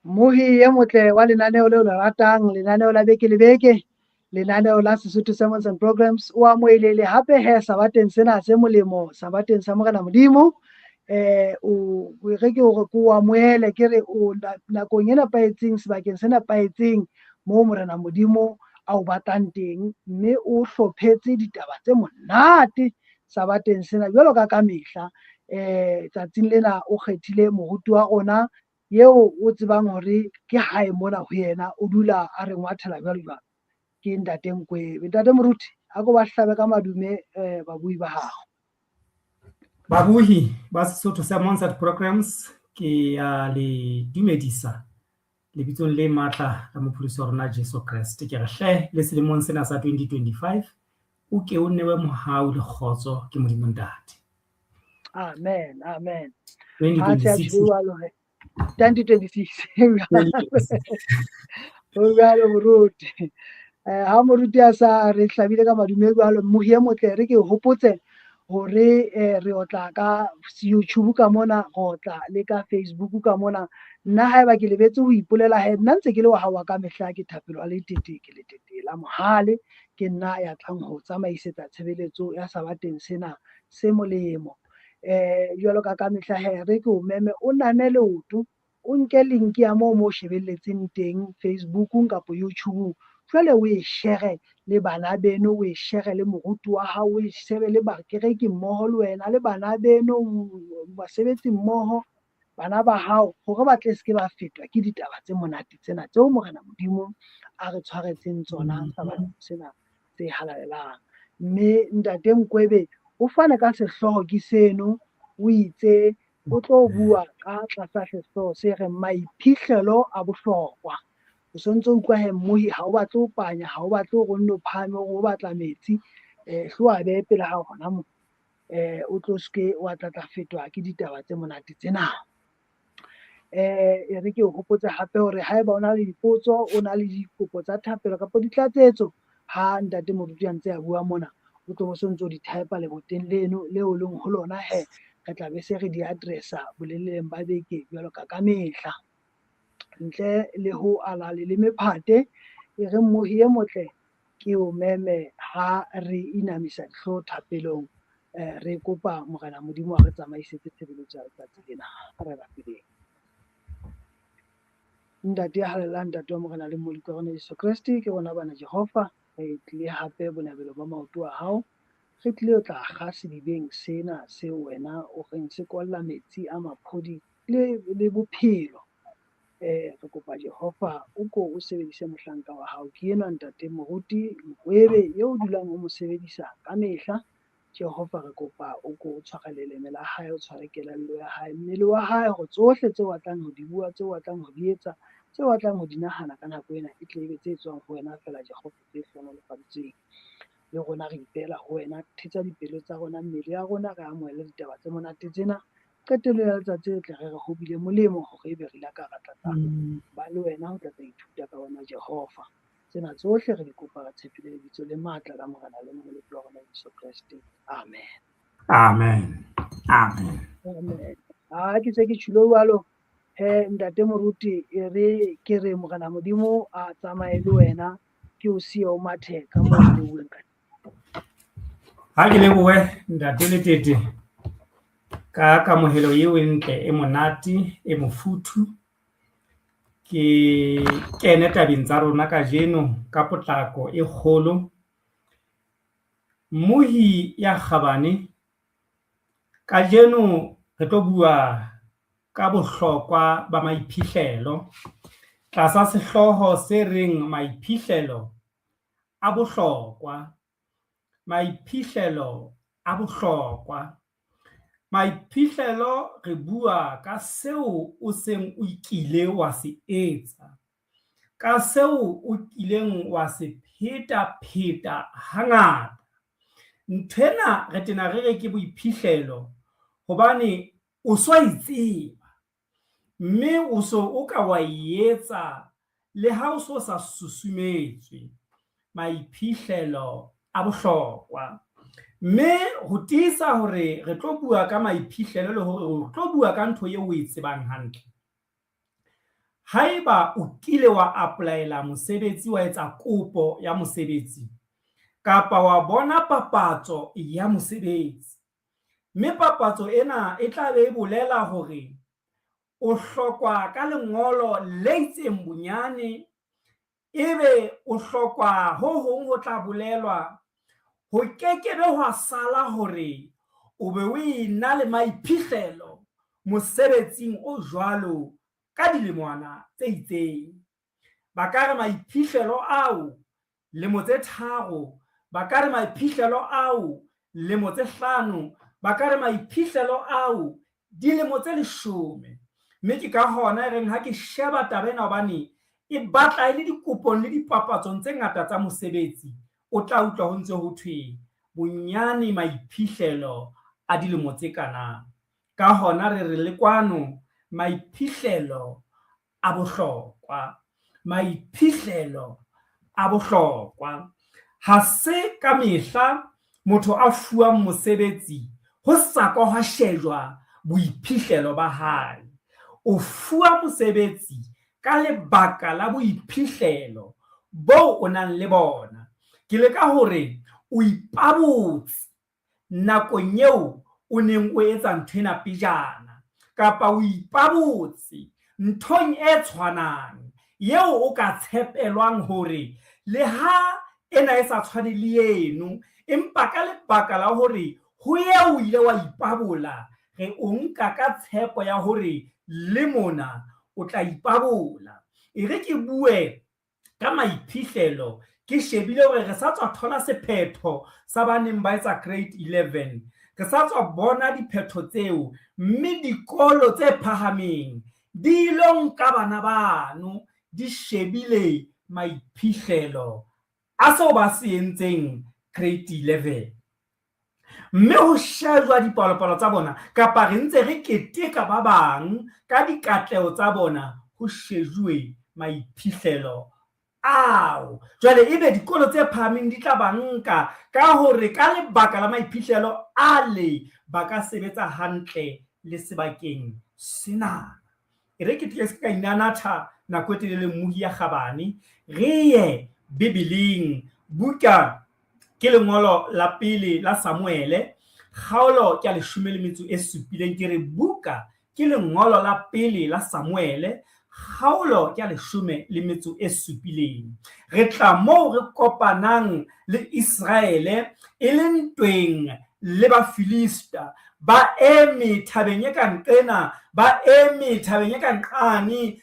Mmohi e motle wa lenaneo leo le ratang, lenaneo la beke le beke, lenaneo la Sesotho Sermons and Programs, o amohelele hape he sabateng sena se molemo, sabateng sa Morena Modimo. O re ke hore ke o amohele, ke re o nakong e nepahetseng, sebakeng se nepahetseng moo Morena Modimo a o batlang teng, mme o hlophetse ditaba tse monate sabateng sena jwalo ka kamehla. Tsatsing lena o kgethile moruti wa rona eo o tsebang hore ke hae mona ho yena, o dula a re ngwathela jwalo jwalo, ke Ntate Nkwebe. Ntate Moruti, a ko ba hlabe ka madume babui ba hao. Babuhi ba Sesotho Sermons and Programs, ke ya le dumedisa lebitsong le matla la mopholosi wa rona Jesu Kreste. Ke re hle le selemong sena sa 2025 o ke o newe mohau le kgotso ke Modimo Ntate. Amen, amen. 2026. 2026. Ho jwalo moruti. Ha moruti a sa re hlabile ka madume jwalo, mmohi e motle, re ke hopotse hore re otla ka YouTube ka mona, re otla le ka Facebook ka mona. Nna haeba ke lebetse ho ipolela he, nna ntse ke le wa hao wa ka mehla, ke Thapelo a Letete, ke Letete la Mohale, ke nna ya tlang ho tsamaisetsa tshebeletso ya sabateng sena se molemo. Jwalo ka mehla he, re ke o meme o name leoto, o nke link ya moo mo shebelletseng teng Facebookong kapa YouTubeong, jwale o e share le bana beno, o e share le moruti wa hao, o e share le bakereki mmoho le wena, le bana beno, basebetsi mmoho, bana ba hao, hore ba tle se ke ba fetwa ke ditaba tse monate tsena tseo Morena Modimo a re tshwaretseng tsona sabateng sena tse halalelang. Mme Ntate Nkwebe o fane ka sehlooho ke seno, o itse o tlo bua ka tlasa sehlooho se reng maiphihlelo a bohlokwa. O sontso utlwa he mmohi, ha o batle ho panya, ha o batle hore o nno phahame hore o batla metsi, hlo a behe pele hao hona moo. O tlo ske wa tla tla fetwa ke ditaba tse monate tsena. E re ke o hopotse hape hore haeba o na le dipotso, o na le dikopo tsa thapelo kapa ditlatsetso, ha Ntate Moruti a ntse a bua mona, o tlo bo sontso o di type leboteng leno leo leng ho lona he, re tla be se re di addressa boleleng ba beke jwalo ka kamehla. Ntle le ho ala leleme phate, e re mmohi e motle ke o meme ha re inamisa dihlooho thapelong, re kopa Morena Modimo a re tsamaisetse tshebeletso ya letsatsi lena. Re rapeleng. Ntate ya halalelang, Ntate wa Morena le Mmoloki wa rona Jesu Kreste, ke rona bana Jehova, re tlile hape bonabelo ba maoto a hao, re tlile ho tla kga sedibeng sena seo wena o reng se kolla metsi a maphodi le bophelo. Re kopa Jehova o ko o sebedise mohlanka wa hao, ke enwa Ntate Moruti Nkwebe eo o dulang o mo sebedisa ka mehla. Jehova re kopa o ko o tshware leleme la hae, o tshware kelello ya hae, mmele wa hae, hore tsohle tseo a tlang ho di bua, tseo a tlang ho di etsa, tseo a tlang ho di nahana ka nako ena, e tle ebe tse tswang ho wena feela Jehova, tse hlohonolofaditsweng. Le rona re ipeela ho wena, thetsa dipelo tsa rona, mmele ya rona, re amohele ditaba tse monate tsena. Qetello ya letsatsi re tle re re ho bile molemo hore ebe re ile ka ra tlatla ba le wena ho tla tla ithuta ka wena Jehova. Tsena tsohle re di kopa re tshepile lebitso le matla la Morena le Mmoloki wa rona Jesu Kreste. Amen. Amen. Amen. Amen. Ha ke se ke tjhilo jwalo, he Ntate Moruti, e re ke re Morena Modimo a tsamaye le wena, ke o siye o mathe ka moo re leboheng ka. Ha ke lebohe Ntate Letete ka kamohelo eo e ntle, e monate, e mofuthu. Ke kene tabeng tsa rona kajeno ka potlako e kgolo. Mmohi ya kgabane, kajeno re tlo bua ka bohlokwa ba maiphihlelo tlasa sehlooho se reng maiphihlelo a bohlokwa. Maiphihlelo a bohlokwa. Maiphihlelo re bua ka seo o seng o kile wa se etsa, ka seo o kileng wa se pheta-pheta hangata. Nthwena re tena re re ke boiphihlelo hobane o so e tseba, mme o so o ka wa e etsa le ha o so sa susumetswe. Maiphihlelo a bohlokwa. Mme ho tiisa hore re tlo bua ka maiphihlelo le hore re tlo bua ka ntho eo o e tsebang hantle. Haeba o kile wa apply-ela mosebetsi, wa etsa kopo ya mosebetsi, kapa wa bona papatso ya mosebetsi, mme papatso ena e tla be e bolela hore o hlokwa ka lengolo le itseng bonyane, ebe o hlokwa ho hong ho tla bolelwa, ho kekebe hwa sala hore o be o ena le maiphihlelo mosebetsing o jwalo ka dilemwana tse itseng. Ba ka re maiphihlelo ao lemo tse 3, ba ka re maiphihlelo ao lemo tse 5, ba ka re maiphihlelo ao dilemo tse 10. Mme ke ka hona e reng ha ke sheba taba ena, hobane e batla e le dikopong le dipapatsong tse ngata tsa mosebetsi, o tla utlwa ho ntse ho thwe bonyane maiphihlelo a dilemo tse kanang. Ka hona re re le kwano maiphihlelo a bohlokwa, maiphihlelo a bohlokwa. Ha se ka mehla motho a fuwang mosebetsi ho sa ka hwa shejwa boiphihlelo ba hae. O fuwa mosebetsi ka lebaka la boiphihlelo boo o nang le bona. Ke leka hore o ipabotse nakong eo o neng o etsa ntho ena pejana, kapa o ipabotse nthong e tshwanang eo o ka tshepelwang hore le ha ena e sa tshwane le eno, empa ka lebaka la hore ho eo o ile wa ipabola, re o nka ka tshepo ya hore le mona o tla ipabola. E re ke bue ka maiphihlelo, ke shebile hore re sa tswa thola sephetho sa ba neng ba etsa grade 11. Re sa tswa bona diphetho tseo, mme dikolo tse phahameng di ilo nka bana bano di shebile maiphihlelo a seo ba se entseng grade 11. Mme ho shejwa dipalopalo tsa bona, kapa re ntse re keteka ba bang ka dikatleho tsa bona, ho shejuwe maiphihlelo ao. Jwale ebe dikolo tse phahameng di tla ba nka ka hore ka lebaka la maiphihlelo ale ba ka sebetsa hantle le sebakeng sena. E re ke se ka inanatha nako e telele mmuhi ya kgabane, re ye Bibeleng, buka ke lengolo la pele la Samuele, kgaolo ke ya 17. Ke re buka ke lengolo la pele la Samuele, kgaolo ke ya 17. Re tla moo re kopanang le Iseraele e le ntweng le Bafilista, ba eme thabeng e ka nqena, ba eme thabeng e ka nqane,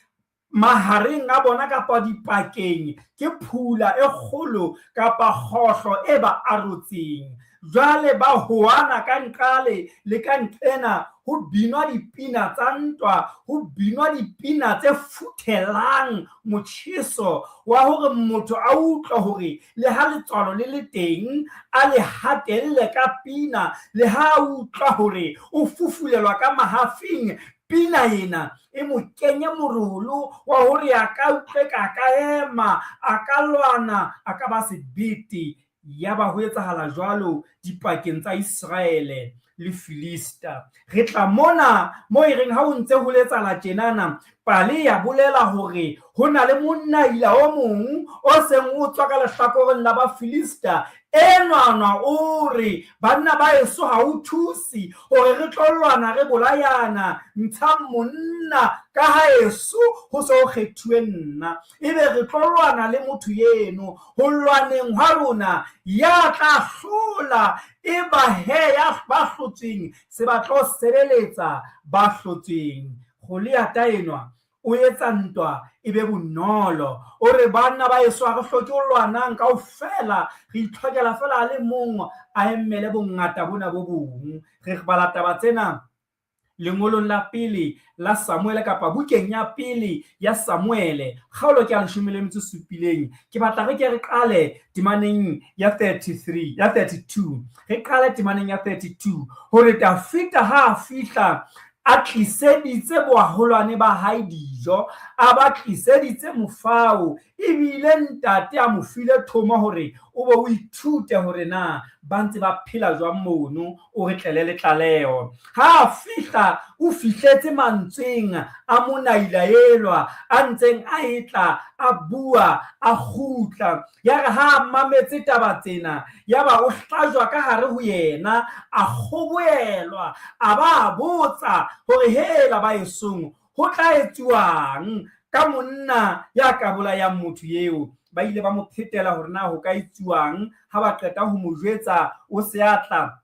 mahareng a bona kapa dipakeng ke phula e kgolo kapa kgohlo e ba arotseng. Jwale ba hoana ka nqale le ka nqena, ho binwa dipina tsa ntwa, ho binwa dipina tse futhelang motjheso wa hore motho a utlwe hore le ha letswalo le le teng a le hatelle ka pina, le ha a utlwa hore o fufulelwa ka mahafing, pina ena e mo kenye morolo wa hore a ka utlwe ka ka ema, a ka lwana, a ka ba sebete. Yaba ho etsahala jwalo dipakeng tsa Iseraele le Filista. Re tla mona mo e reng ha o ntse ho letsahala tjenana, pale ya bolela hore ho na le monna ila o mong o seng o tswa ka lehlakoreng la Bafilista. Enwanwa o re, banna ba eso ha o thuse hore re tlo lwana re bolayana, ntshang monna ka haeso ho se ho kgethuwe nna. Ebe re tlo lwana le motho eno, ho lwaneng hwa rona ya tla hlola e ba he ya ba hlotsweng se ba tlo sebeletsa ba hlotsweng. Goliata enwa o etsa ntwa e be bonolo, o re banna ba eso ha re hloke ho lwanang kaofela, re itlhokela fela a le mong a emele bongata bona bo bong. Re bala taba tsena lengolong la pele la Samuele kapa bukeng ya pele ya Samuele, kgaolo ke ya 17. Ke batla re ke re qale temaneng ya 33, ya 32. Re qale temaneng ya 32 hore Dafida ha a fihla a tliseditse boaholwane ba hae dijo. dijo, a ba tliseditse mofao, ebile ntate a mo file thomo hore o be o ithute hore na ba ntse ba phela jwang mono, o re tlele le tlaleho. Ha a fihla, o fihletse mantsweng a monaila elwa a ntseng a etla a bua a kgutla. Ya re ha a mametse taba tsena, yaba o hlajwa ka hare ho yena, a kgoboelwa, a ba a botsa hore hela baesong ho tla etsuwang ka monna ya ka bolayang motho eo. Ba ile ba mo phetela hore na ho ka etsuwang ha ba qeta ho mo jwetsa o se a tla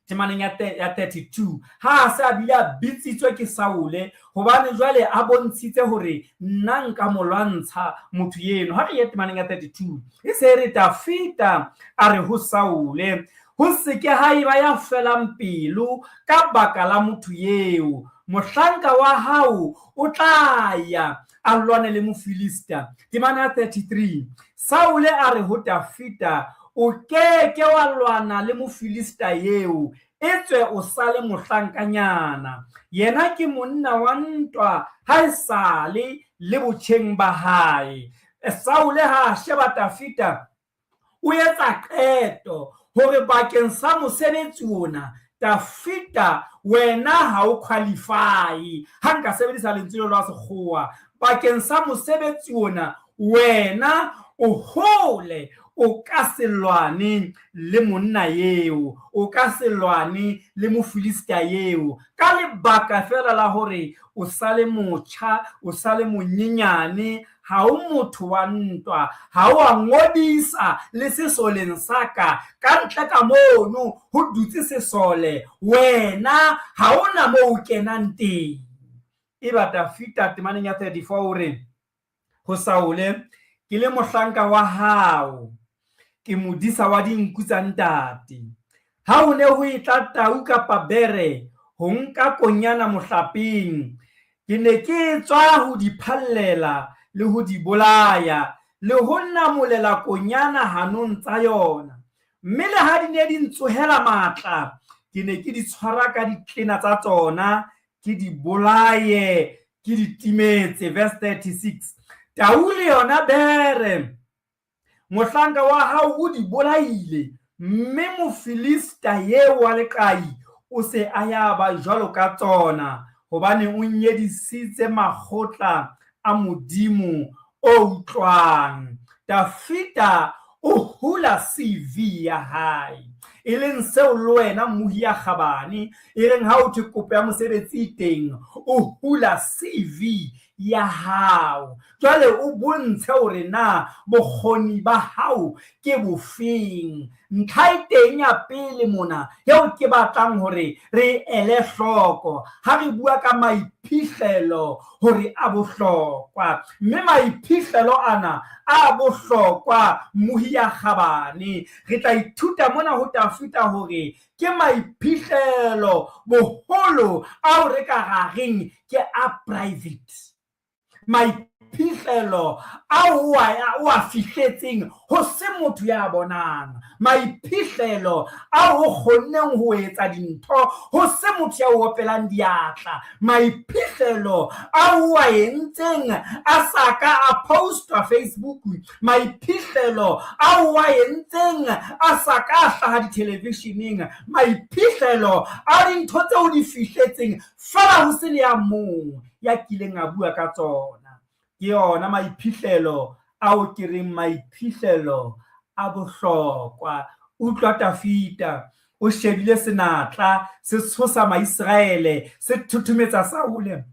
temaneng ya 32 ha a se a bile a bitsitswe ke Saule, hobane jwale a bontshitse hore nna nka mo lwantsha motho eno. Ha re ye temaneng ya 32, e se re Dafida a re ho Saule, ho se ke ha eba ya felang pelo ka baka la motho eo, mohlanka wa hao o tla ya a lwane le Mofilista. Temana ya 33, Saule a re ho Dafida, o ke ke wa lwana le Mofilista eo, etswe o sa le mohlankanyana. Yena ke monna wa ntwa ha e sale le botjheng ba hae. Saule ha a sheba Dafida, o etsa qeto hore bakeng sa mosebetsi ona, Dafida wena ha o qualify. Ha nka sebedisa lentswe leo la sekgowa, bakeng sa mosebetsi ona wena o hole, o ka se lwane le monna eo, o ka se lwane le Mofilista eo, ka lebaka fela la hore o sa le motjha, o sa le monyenyane, ha o motho wa ntwa, ha o a ngodisa le sesoleng sa ka, ka ntle ka mono ho dutse sesole, wena ha ona moo o kenang teng. Eba Dafida temaneng ya 34 o re ho Saule, ke le mohlanka wa hao, ke modisa wa dinku tsa ntate. Ha ho ne ho etla tau kapa bere ho nka konyana mohlapeng, ke ne ke tswa ho di phallela le ho di bolaya le ho namolela konyana hanong tsa yona. Mme le ha di ne di ntsohela matla, ke ne ke di tshwara ka ditlena tsa tsona, ke di bolaye, ke di timetse. Verse 36, tau le yona bere, mohlanka wa hao o di bolaile, mme Mofilista eo wa leqai o se a ya ba jwalo ka tsona, hobane o nyedisitse makgotla a Modimo o utlwang. Dafida o hula CV ya hae, e leng seo le wena mmohi ya kgabane e reng ha o thwe kopo ya mosebetsi e teng, o hula CV ya hao. Jwale o bontshe hore na bokgoni ba hao ke bofeng. Ntlha e teng ya pele mona eo ke batlang hore re ele hloko ha re bua ka maiphihlelo hore a bohlokwa, mme maiphihlelo ana a bohlokwa mmohi ya kgabane. Re tla ithuta mona ho Dafida hore ke maiphihlelo boholo ao re ka ra reng ke a private, maiphihlelo ao o a fihletseng ho se motho ya bonang, maiphihlelo ao o kgonneng ho etsa dintho ho se motho ya o opelang diatla, maiphihlelo ao o a entseng a sa ka a postwa Facebook, maiphihlelo ao o a entseng a sa ka a hlaha dithelevisheneng, maiphihlelo a dintho tseo di fihletseng fela ho se le ya mong ya kileng a bua ka tsona. Ke yona maiphihlelo ao ke reng maiphihlelo a bohlokwa. Utlwa Dafida o shebile senatla se tshosa Maiseraele, se thothometsa Saule,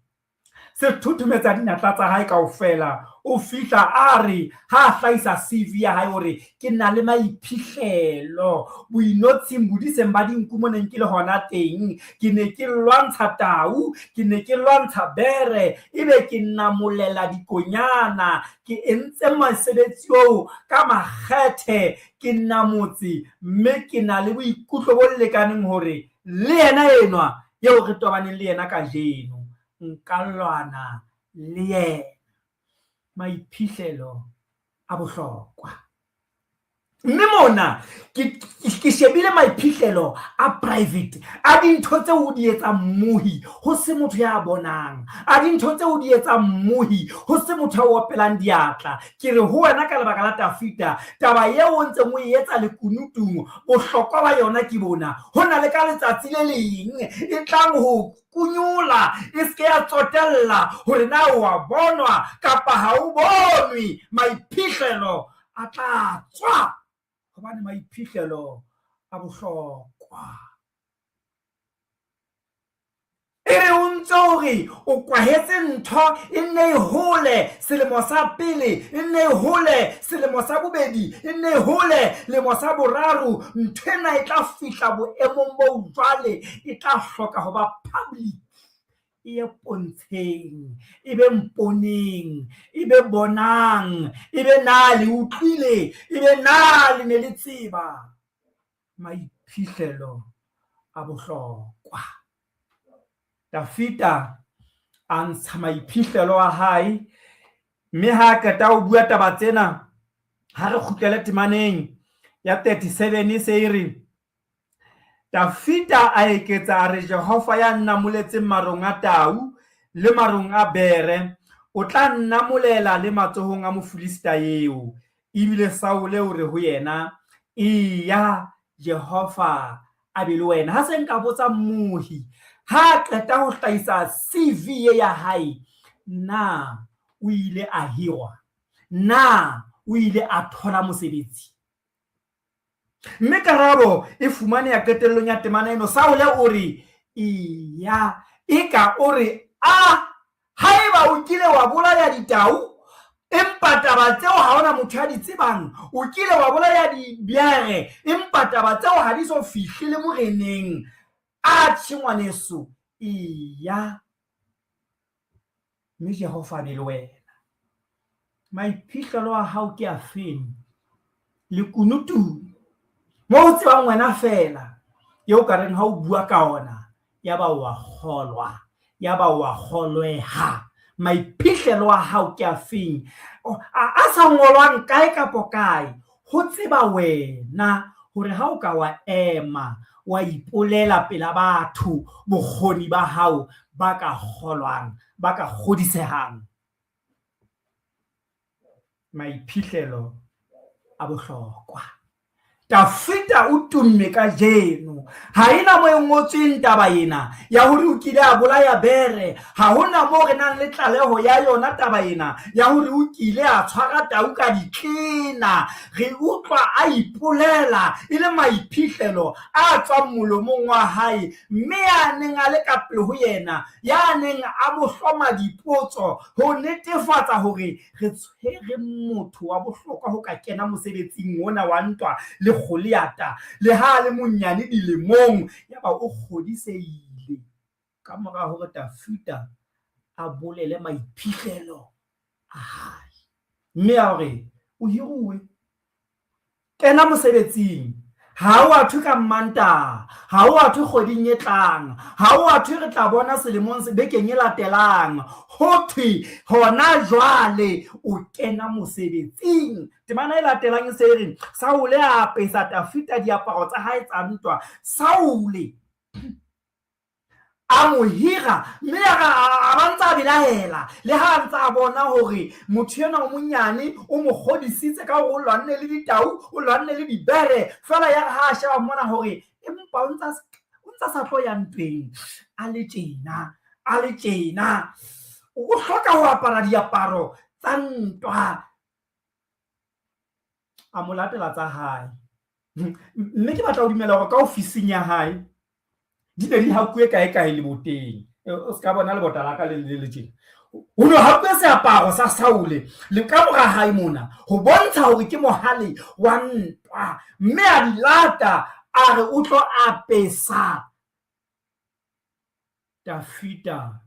se thothometsa dinatla tsa hae kaofela. O fihla a re ha a hlahisa CV ya hae hore ke na le maiphihlelo boinotshing bodiseng ba dinku mo neng ke le hona teng, ke ne ke lwantsha tau, ke ne ke lwantsha bere, ebe ke namolela dikonyana, ke entse mosebetsi oo ka makgethe, ke namotse, mme ke na le boikutlo bo lekaneng hore le yena enwa eo re tobaneng le yena kajeno nka lwana le yena. Maiphihlelo a bohlokwa. Mme mona ke shebile maiphihlelo a private a dintho tseo o di etsang mmohi ho se motho ya bonang, a dintho tseo o di etsang mmohi ho se motho ya o opelang diatla. Ke re ho wena ka lebaka la Tafita, taba eo o ntseng o e etsa lekunutung, bohlokwa ba yona ke bona. Ho na le ka letsatsi le leng e tlang ho kunyola, e se ke ya tsotella hore na o a bonwa kapa ha o bonwe. Maiphihlelo a tla tswa hobane maiphihlelo a bohlokwa. E re o ntse o re o kwahetse ntho e nne e hole selemo sa pele, e nne e hole selemo sa bobedi, e nne e hole lemo sa boraro, ntho ena e tla fihla boemong bo jwale e tla hloka ho ba public. E ye pontsheng, e be mponeng, e be bonang, e be na le utlwile, e be na le ne le tseba. Maiphihlelo a bohlokwa. Dafita a ntsha maiphihlelo a hae, mme ha a qeta ho bua taba tsena, ha re kgutlele temaneng ya 37 se e re, Dafita a eketsa a re, Jehova ya nnamoletseng marong a tau le marong a bere, o tla nnamolela le matsohong a Mofilista eo. Ebile Saule o re ho yena, Eya, Jehova a be le wena. Ha se nka botsa mmohi, ha a qeta ho hlahisa CV ya hae, na o ile a hirwa? Na o ile a thola mosebetsi? Mme karabo e fumaneha qetellong ya temana eno. Saule o re, Eya. Eka o re, A, haeba o kile wa bolaya ditau, empa taba tseo ha hona motho ya di tsebang, o kile wa bolaya dibere, empa taba tseo ha di so fihle le moreneng. Atjhe, ngwaneso, eya. Mme Jehova a be le wena. Maiphihlelo a hao ke afeng? Lekunutung moo o tsebang wena feela, eo ka reng ha o bua ka ona yaba o a kgolwa, yaba o a kgolweha. Maiphihlelo a hao ke afeng? A sa ngolwang kae kapo kae, ho tseba wena hore ha o ka wa ema wa ipolela pela batho bokgoni ba hao ba ka kgolwang, ba ka kgodisehang. Maiphihlelo a bohlokwa. Dafita o tumme kajeno. Ha e na mo e ngotsweng taba ena ya hore o kile a bolaya bere. Ha ho na moo re nang le tlaleho ya yona taba ena ya hore o kile a tshwara tau ka ditlena. Re utlwa a ipolela e le maiphihlelo a tswang molomong wa hae, mme ya neng a le ka pele ho yena, ya neng a mo hloma dipotso ho netefatsa hore re tshwere motho wa bohlokwa ho ka kena mosebetsing ona wa ntwa le Goliata, le ha a le monyane dilemong. Yaba o kgodisehile ka mora hore Dafida a bolele maiphihlelo a hae, mme a re o hiruwe, kena mosebetsing. Ha o a thwe ka Mmantaha, ha o a thwe kgweding e tlang, ha o a thwe re tla bona selemong se bekeng e latelang. Ho thwe hona jwale o kena mosebetsing. Temana e latelang e se e re, Saule a apesa Dafida diaparo tsa hae tsa ntwa. Saule a mo hira, mme ya re a ba ntse a belaela, le ha a ntse a bona hore motho enwa o monyane o mo kgodisitse ka hore o lwanne le ditau, o lwanne le dibere, feela ya re ha a sheba mona hore empa o ntse a sa tlo ya ntweng a le tjena, a le tjena, o hloka ho apara diaparo tsa ntwa. A mo latela tsa hae. Mme ke batla ho dumela hore ka ofising ya hae di ne di hakuwe kae kae leboteng. O se ka bona lebota la ka le le tjena. Ho ne hakuwe seaparo sa Saule le ka mora hae mona ho bontsha hore ke mohale wa ntwa. Mme a di lata a re o tlo apesa Dafida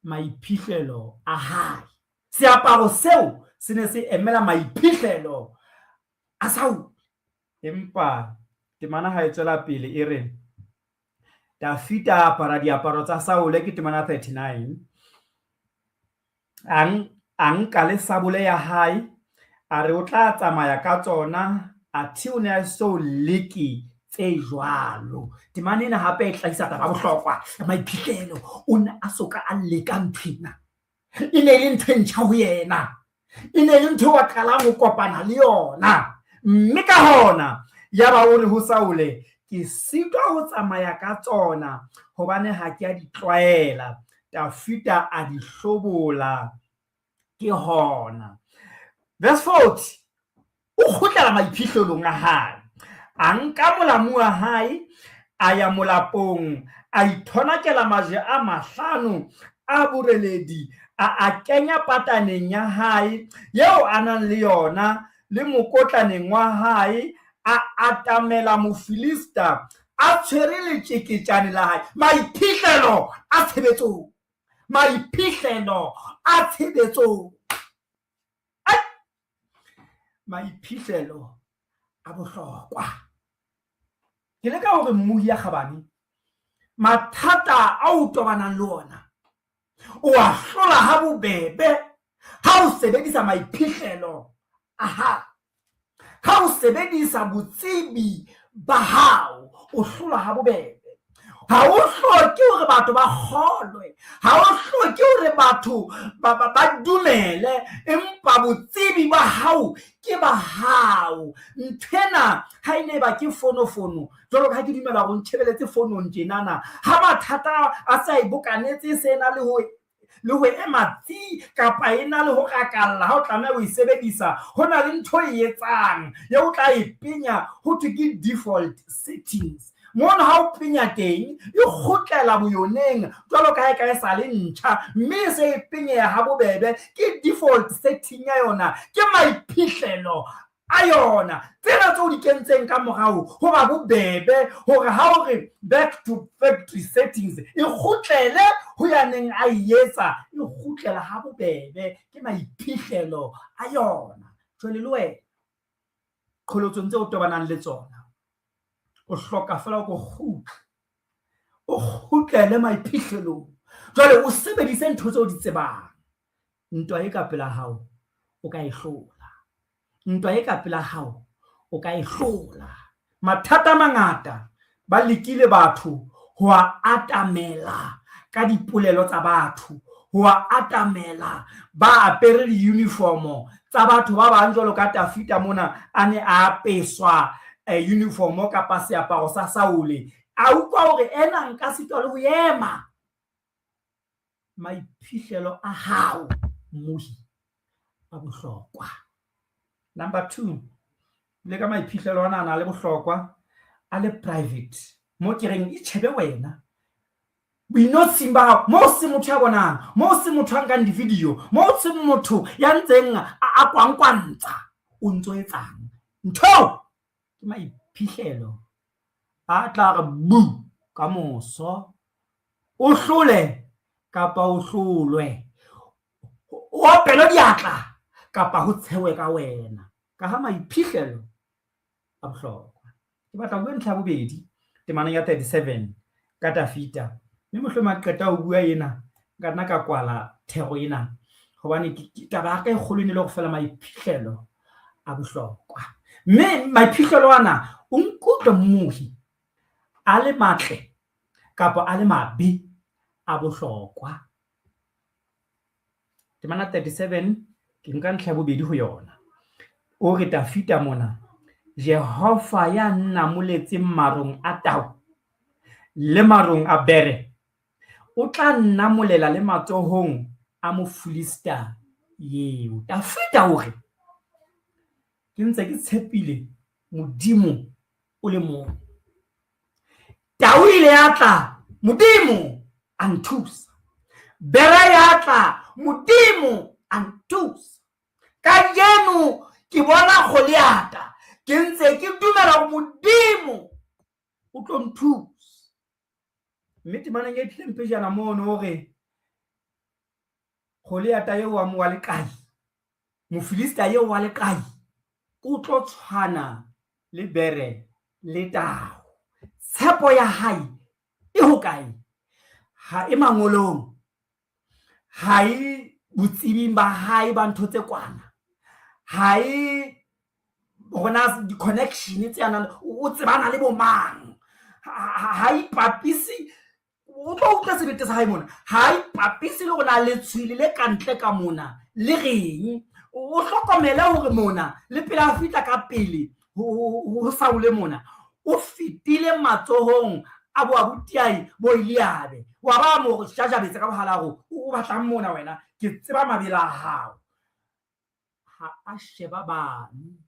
maiphihlelo a hae. Seaparo seo se ne se emela maiphihlelo a Saule. Empa temana ha e tswela pele e re, Dafida a apara diaparo tsa Saule, ke temana 39. A nka le sabole ya hae, a re o tla tsamaya ka tsona. Athe o ne a so leke tse jwalo. Temana ena hape e hlahisa taba ya bohlokwa ya maiphihlelo. O ne a so ka a leka ntho ena. E ne e le ntho e ntjha ho yena. E ne e le ntho eo a qalang ho kopana le yona. Mme ka hona yaba o re ho Saule, ke sitwa ho tsamaya ka tsona hobane ha ke a di tlwaela. Dafida a di hlobola ke hona. Verse 40, o kgutlela maiphihlelong a hae. A nka molamu wa hae, a ya molapong, a ithonakela majwe a mahlano a boreledi, a a kenya pataneng ya hae eo a nang le yona le mokotlaneng wa hae, a atamela Mofilista a tshwere letjeketjane la hae. Maiphihlelo a tshebetsong. Maiphihlelo a tshebetsong. Maiphihlelo a bohlokwa. Ke leka hore mmuhi ya kgabane, mathata a o tobanang le ona o a hlola ha bobebe ha o sebedisa maiphihlelo a hao, ha o sebedisa botsebi ba hao, o hlola ha bobebe. Ha o hloke hore batho ba kgolwe, ha o hloke hore batho ba dumele, empa botsebi ba hao ke ba hao. Nthwena ha e ne ba ke fonofono, jwalo ka ha ke dumela hore o ntjhebeletse fonong tjenana, ha mathata a sa e bokanetse se na le ho le ho ema tsi kapa e na le ho rakalla ha o tlameha ho e sebedisa, ho na le ntho e etsang e o tla e penya, ho thwe ke default settings. Mono ha o penya teng e kgutlela boyoneng jwalo ka ha e ka e sa le ntjha, mme e se e penyeha ha bobebe. Ke default setting ya yona, ke maiphihlelo a yona. Tsena tseo di kentseng ka morao ho ba bobebe hore ha o re back to factory settings e kgutlele ho ya neng a e etsa, e kgutlela ha bobebe. Ke maiphihlelo a yona. Jwale le wena qholotsong tseo o tobanang le tsona, o hloka fela o kgutle, o kgutlele maiphihlelong. Jwale o sebedise ntho tseo di tsebang. Ntwa e ka pela hao o ka e hlola. Ntwa e ka pela hao o ka e hlola. Mathata a mangata ba lekile batho ho a atamela ka dipolelo tsa batho, ho a atamela ba apere di-uniformo tsa batho ba bang, jwalo ka Dafida mona a ne a apeswa uniformo kapa seaparo sa Saule. A utlwa hore ena nka sitwa le ho ema. Maiphihlelo a hao mmuhi a bohlokwa. Number 2, le ka maiphihlelo ana a na le bohlokwa a le private, mo ke reng itjhebe wena boinotshing ba hao, mo se motho ya bonang, mo se motho a nkang di-video, mo se motho ya ntseng a kwankwantsha, o ntso etsang ntho. Ke maiphihlelo a tla re bu ka moso, o hlole kapa o hlolwe, o opelwe diatla kapa ho tshewe ka wena, ka ha maiphihlelo a bohlokwa. Ke batla ho bua ntlha ya bobedi temaneng ya 37 ka Dafida, mme mohlomong a qeta ho bua ena nka nna ka kwala thero ena, hobane taba ya ka e kgolo e ne le hore fela maiphihlelo a bohlokwa. Mme maiphihlelo ana o nkutlwe mmuhi, a le matle kapa a le mabe, a bohlokwa. Temana 37 ke nka ntlha ya bobedi ho yona. O re Dafida mona, Jehova ya nnamoletseng marong a tau le marong a bere, o tla nnamolela le matsohong a Mofilista eo. Dafida o re, ke ntse ke tshepile Modimo o le mong. Tau ile ya tla, Modimo a nthusa. Bere ya tla, Modimo a nthusa. Kajeno ke bona Goliata, ke ntse ke dumela hore Modimo o tlo nthusa. Mme temaneng e tlileng pejana mono o re Goliata eo wa leqai, Mofilista eo wa leqai, o tlo tshwana le bere le tau. Tshepo ya hae e hokae? Ha e mangolong, ha e botsebing ba hae ba ntho tse kwana, ha e Hore di-connection tse anang o tsebana le bo mang. Ha ipapise, o tlo utlwa sebete sa hae mona. Ha ipapise le hore na letshwele le kantle ka mona le reng. O hlokomele hore mona le pele a fihla ka pele ho Saule mona, o fetile matsohong a bo abutiae bo Eliabe. Wa ba mo jajabetsa ka bohala hore o batlang mona wena, ke tseba mabela a hao. Ha a sheba bane,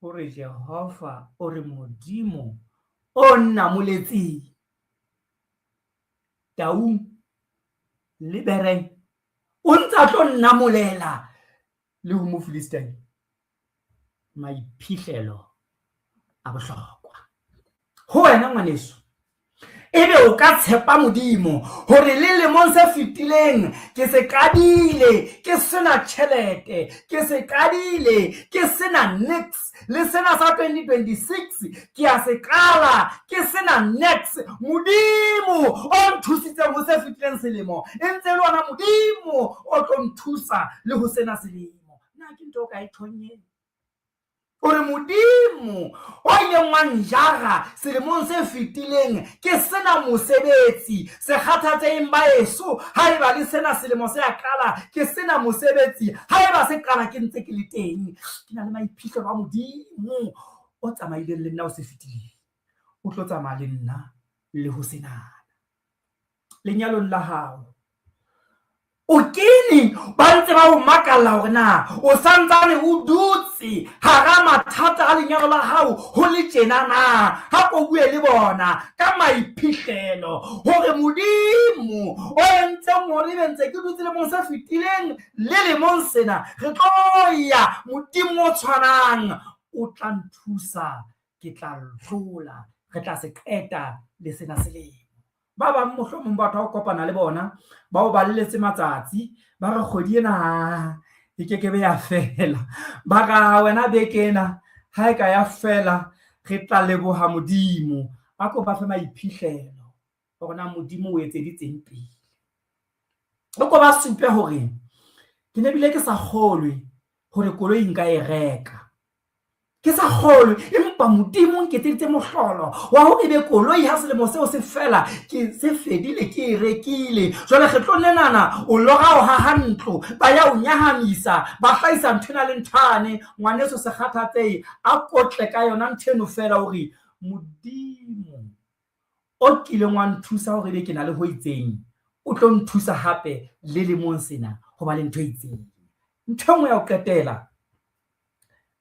o re Jehova, o re Modimo o nnamoletseng taung le bereng, o ntse a tlo nnamolela le ho Mofilistine. Maiphihlelo a bohlokwa ho wena ngwaneso. Ebe o ka tshepa Modimo hore le lemong se fetileng ke se qadile ke sena tjhelete, ke se qadile ke sena nix, le sena sa 2026 ke a se qala ke sena nix. Modimo o nthusitseng ho se fetileng selemo e ntse le ona Modimo o tlo nthusa le ho sena selemo. Na ke ntho o ka e tjhong eo? O re Modimo o ileng wa njara selemong se fetileng ke sena mosebetsi, se kgathatseheng ba eso, haeba le sena selemo se a qala ke sena mosebetsi, haeba se qala ke ntse ke le teng, ke na le maiphihlelo a Modimo o tsamaileng le nna o se fetileng, o tlo tsamaya le nna le ho senana. Lenyalong la hao o kene, ba ntse ba o makalla hore na o santsane o dutse hara mathata a lenyalo la hao ho le tjena na. Ha ko bue le bona ka maiphihlelo hore Modimo o entseng hore ebe ntse ke dutse lemong se fetileng le lemong sena, re tlo ya Modimo o tshwanang o tla nthusa, ke tla hlola, re tla se qeta le sena selemo. Ba bang mohlomong batho ha o kopana le bona ba o balelletse matsatsi, ba re kgwedi ena e kekebe ya fela, ba ra wena beke ena ha e ka ya fela re tla leboha Modimo. A ko ba fe maiphihlelo hore na Modimo o etseditseng pele. O ko ba supe hore ke ne bile ke sa kgolwe hore koloi nka e reka, ke sa kgolwe, empa Modimo o nketseditse mohlolo wa hore ebe koloi ha selemo seo se fela ke se fedile, ke e rekile. Jwale kgetlong lenana o lora o haha ntlo, ba ya o nyahamisa, ba hlahisa nthwena le nthwane. Ngwaneso se kgathatsehe, a kotle ka yona ntho eno fela hore Modimo o kileng wa nthusa hore ebe ke na le ho itseng, o tlo nthusa hape le lemong sena ho ba le ntho e itseng. Ntho e nngwe ya ho qetela,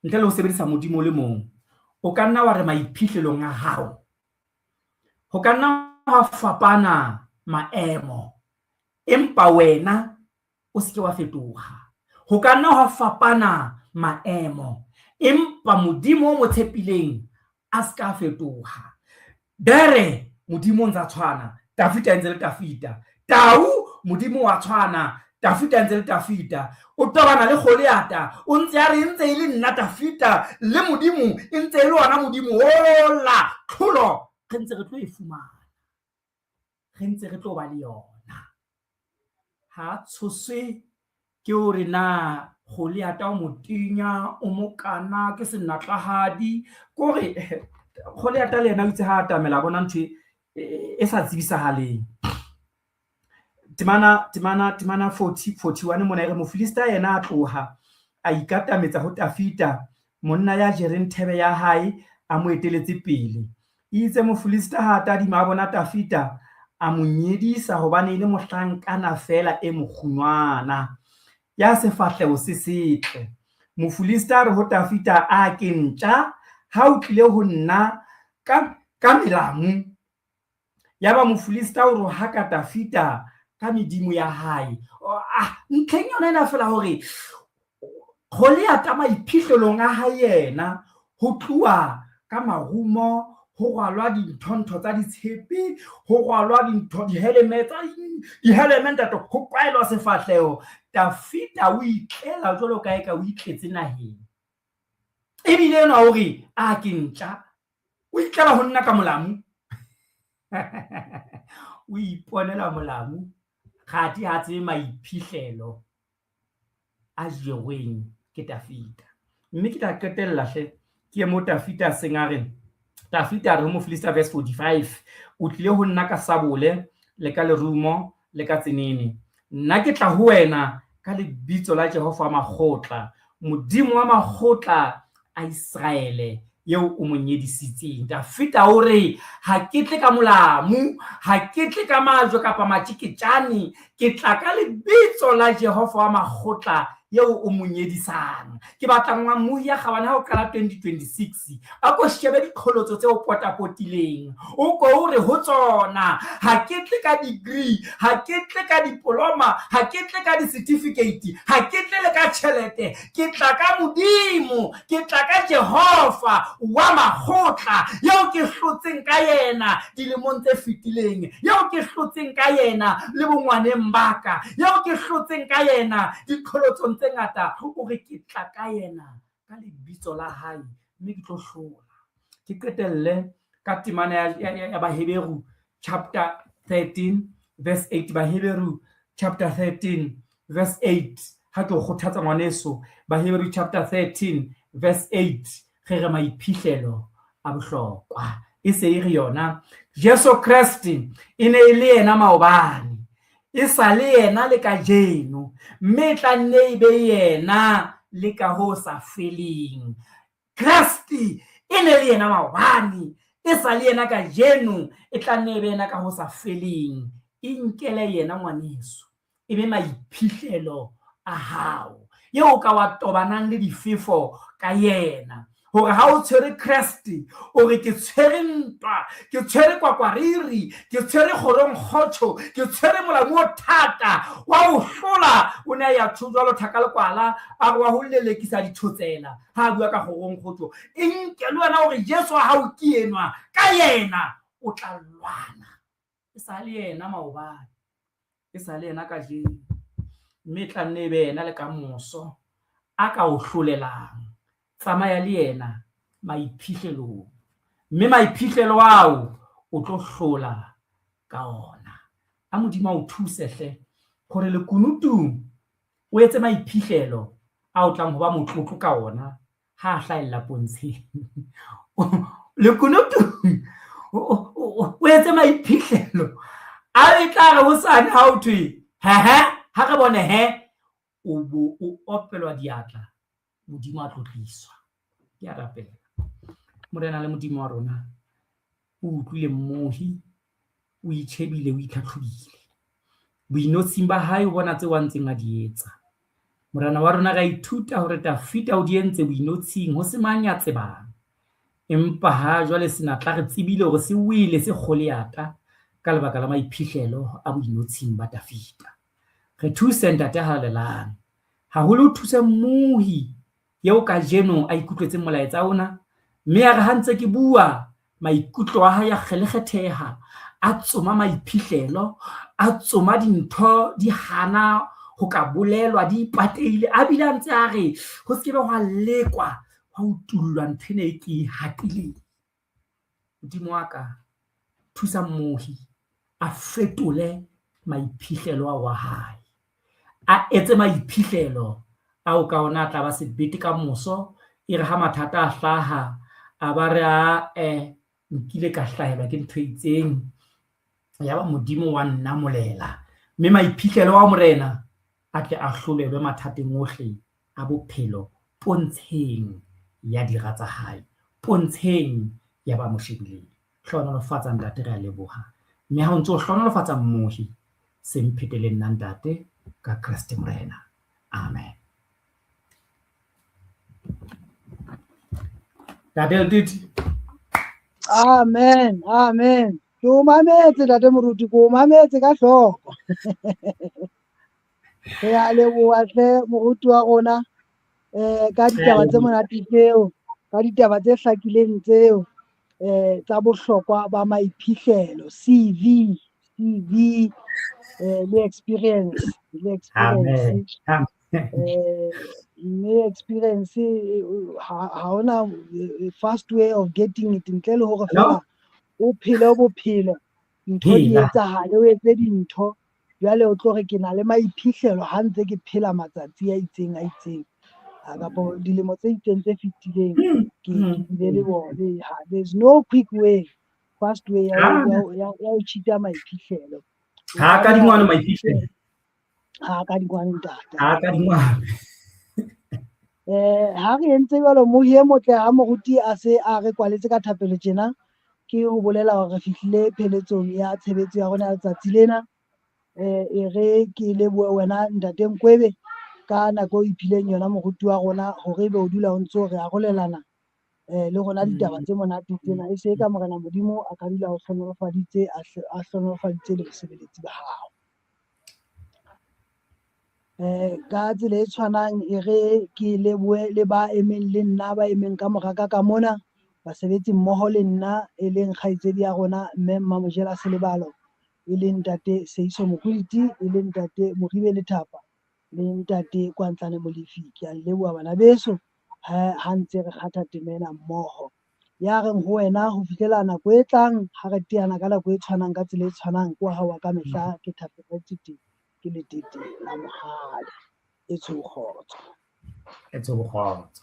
ntle le ho sebedisa Modimo o le mong, o ka nna wa re maiphihlelong a hao ho ka nna ha fapana maemo, empa wena o se ke wa fetoha. Ho ka nna ha fapana maemo, empa Modimo o mo tshepileng a se ka fetoha. Bere Modimo o ntsa tshwana, Tafita ntse le Tafita. Tau Modimo wa tshwana, Tafita ntse le Tafita. O tobana le Goliata, o ntse a re ntse e le nna Tafita le Modimo e ntse e le ona Modimo ola. Tlholo re ntse re tlo e fumana, re ntse re tlo ba le yona. Ha tshoswe ke hore na Goliata o motenya, o mokana, ke senatlahadi. Ke hore Goliata le yena o itse ha atamela a bona ntho e sa tsebisahaleng. Temana temana temana 40 41 mona e re Mofilista yena a tloha a ikatametsa ho Tafita, monna ya jereng thebe ya hae a mo eteletse pele. Itse Mofilista ha a tadima a bona Tafita, a mo nyedisa hobane e le mohlankana feela e mokgunwana, ya sefahleho se setle. Mofilista a re ho Tafita, a ke ntja ha o tlile ho nna ka melamu? Yaba Mofilista o rohaka Tafita ka medimo ya hae. Ntlheng yona ena feela hore Goliata maiphihlelong a hae yena ho tluwa ka marumo, ho rwalwa dinthontho tsa ditshepe, ho rwalwa dintho diheleme tsa diheleme ntate, ho kwaelwa sefahleho. Tafita o itlela jwalo ka eka o itletse naheng. Ebile enwa o re a ke ntja, o itlela ho nna ka molamu. O iponela molamu, kgati ha tsebe maiphihlelo a jerweng ke Tafita. Mme ke tla qetella hle ke ye mo Tafita a seng a re, Tafita a re ho Mofilista verse 45, o tlile ho nna ka sabole le ka lerumo le ka tsenene. Nna ke tla ho wena ka lebitso la Jehova wa makgotla, Modimo wa makgotla a Iseraele, eo o mo nyedisitseng. Dafida o re, ha ke tle ka molamu, ha ke tle ka majwe kapa matjeketjane, ke tla ka lebitso la Jehova wa makgotla eo o mo nyedisang. Ke batla mmohi ya kgabane ha o qala 2026, a ko shebe diqholotso tse o potapotileng, o ko o re ho tsona, ha ke tle ka degree, ha ke tle ka diploma, ha ke tle ka di-certificate, ha ke tle le ka tjhelete, ke tla ka Modimo, ke tla ka Jehova wa makgotla, eo ke hlotseng ka yena dilemong tse fetileng, eo ke hlotseng ka yena le bongwaneng ba ka, eo ke hlotseng ka yena diqholotsong tse ngata. O re ke tla ka yena ka lebitso la hae, mme ke tlo hlola. Ke qetelle ka temana ya Baheberu chapter 13 verse 8. Baheberu chapter 13 verse 8. Ha ke o kgothatsa ngwaneso, Baheberu chapter 13 verse 8, re re maiphihlelo a bohlokwa. E se e re yona, Jesu Kreste e ne e le yena maobane, e sa le yena le kajeno, mme e tla nne e be yena le ka ho sa feleng. Kreste e ne le yena maobane, e sa le yena kajeno, e tla nne e be yena ka ho sa feleng. Inkele yena ngwaneso, e be maiphihlelo a hao, eo o ka wa tobanang le difefo ka yena. Hore ha o tshwere Kreste, o re ke tshwere ntwa, ke tshwere kwakwariri, ke tshwere kgorongkgotjho, ke tshwere molamu o thata wa ho hlola. O ne a ya tjho jwalo thaka lekwala, a re wa ho lelekisa dithotsela ha a bua ka kgorongkgotjho. E nke le wena hore Jesu wa hao ke enwa, ka yena o tla lwana. E sa le yena maobane, e sa le yena kajeno, mme e tla nne e be yena le kamoso a ka o hlolelang. Tsamaya le yena maiphihlelong, mme maiphihlelo ao o tlo hlola ka ona. A Modimo a o thuse hle hore lekunutung o etse maiphihlelo a o tlang ho ba motlotlo ka ona ha a hlahella pontsheng. Lekunutung o etse maiphihlelo a e tla re hosane ha o thwe hehe, ha re bone he, o bo o opelwa diatla, Modimo a tlotliswa. Ke a rapela, Morena le Modimo wa rona, o utlwile mmohi, o itjhebile, o itlhatlhobile. Boinotshing ba hae o bona tseo a ntseng a di etsa. Morena wa rona, re a ithuta hore Dafida o di entse boinotshing, ho se mang ya tsebang. Empa ha jwale senatla re tsebile hore se wele se kgoleata ka lebaka la maiphihlelo a boinotshing ba Dafida. Re thuse Ntate halalelang, haholo o thuse mmohi eo kajeno a ikutlwetseng molaetsa ona, mme ya re ha ntse ke bua, maikutlo a hae a kgelekgetheha, a tsoma maiphihlelo, a tsoma dintho di hana ho ka bolelwa, di ipatehile, a bile a ntse a re ho se ke be hwa lekwa hwa utullwa ntho ena e ke e hatileng. Modimo wa ka, thusa mmohi a fetole maiphihlelo ao a hae, a etse maiphihlelo ao ka ona a tla ba sebete ka moso, e re ha mathata a hlaha, a ba re a nkile ka hlahelwa ke ntho e itseng, ya ba Modimo wa nnamolela. Mme maiphihlelo a Morena a tle a hlolelwe mathateng ohle a bophelo pontsheng ya dira tsa hae, pontsheng ya ba mo shebileng. Hlohonolofatsa Ntate, re a leboha. Mme ha o ntse o hlohonolofatsa mmohi, se mphetele nna Ntate, ka Kreste Morena. Amen. Ntate Letiti. Amen, amen. Ke o mametse Ntate Moruti, ke o mametse ka hloko. Re a leboha hle moruti wa rona ka ditaba tse monate tseo, ka ditaba tse hlakileng tseo tsa bohlokwa ba maiphihlelo, CV, CV le experience, le experience. Mme experience ha hona fast way of getting it, ntle le hore fela o phele bophelo, ntho di etsahale, o etse dintho. Jwale o tlo re ke na le maiphihlelo ha ntse ke phela matsatsi a itseng a itseng. Kapa dilemo tse itseng tse fetileng ke bile le bone. There's no quick way, fast way ya ho cheat-a maiphihlelo. Ha ka dingwane maiphihlelo. Ha ka dingwane ntate. Ha ka dingwane. Ha re entse jwalo mohi e motle ha moruti a se a re kwaletse ka thapelo tjena, ke ho bolela hore re fihlile pheletsong ya tshebetso ya rona ya letsatsi lena. E re ke lebohe wena ntate Nkwebe ka nako e iphileng yona moruti wa rona hore ebe o dula o ntso re arolelana le rona ditaba tse monate tsena. E se ka Morena Modimo a ka dula o hlohonolofaditse, a hlohonolofaditse le bosebeletsi ba hao. Ka tsela e tshwanang e re ke lebohe le ba emeng le nna, ba emeng ka mora ka mona, basebetsi mmoho le nna, e leng kgaitsedi ya rona mme Mmamojela Selebalo, e leng ntate Seiso Mokwiti, e leng ntate Moribe Lethapa, le ntate Kwantlane Molefi. Ke a leboha bana beso ha ntse re kgatha tema ena mmoho. Ya reng ho wena ho fihlela nako e tlang ha re teana ka nako e tshwanang ka tsela e tshwanang, ke wa hao wa ka mehla, ke Thapelo Tete, ke Letete la Mohale. E tsho kgotso. E tsho kgotso.